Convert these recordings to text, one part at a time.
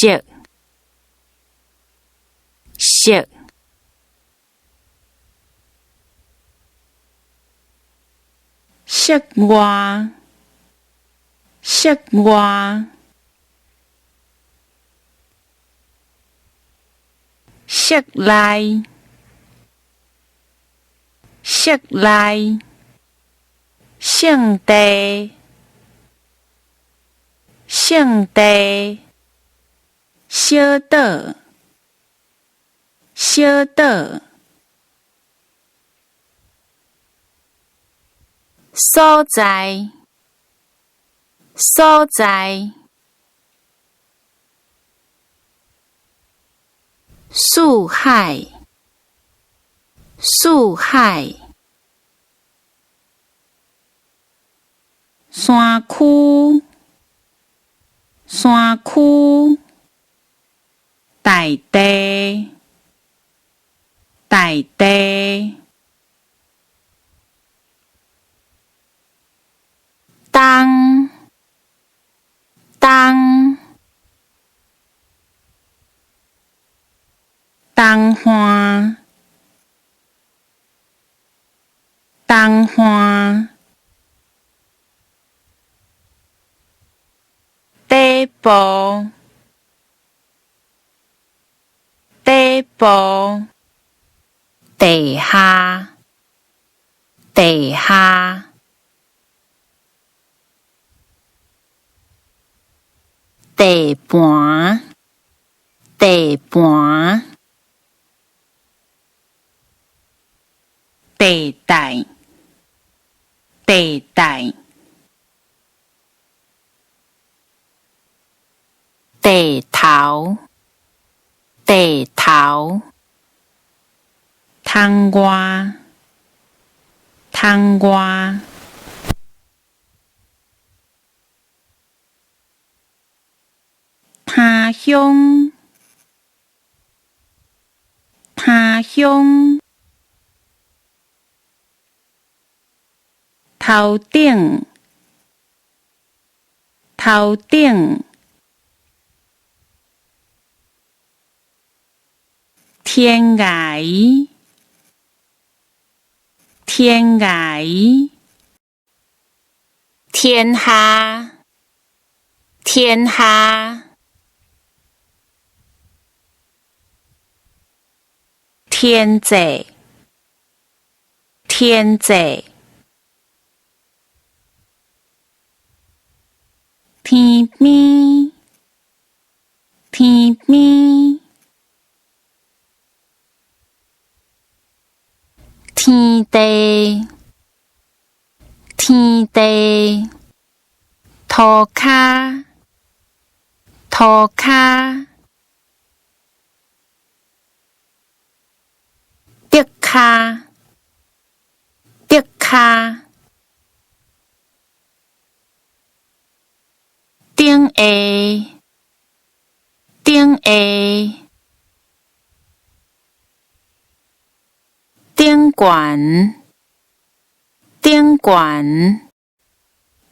色，色。室外，室外。室內，室內。聖地，聖地。小島，小島。所在，所在。四海，四海。山區，山區。大地，大地。東，東。東岸，東岸。底部，底部。地下，地下。地盤，地盤。地帶，地帶。地頭，地頭。窗外，窗外。他鄉，他鄉。頭頂，頭頂。天涯，天涯。天下，天下。天際，天際。天邊，天邊。天地，天地。塗跤，塗跤。竹跤，竹跤。頂下，頂下。頂懸，頂懸。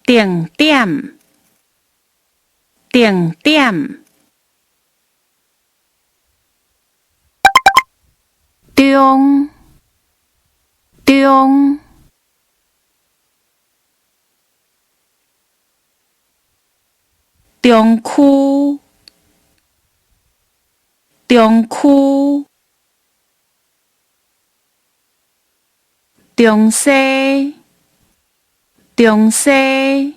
定點，定點。中，中。中區，中區。中西，中西。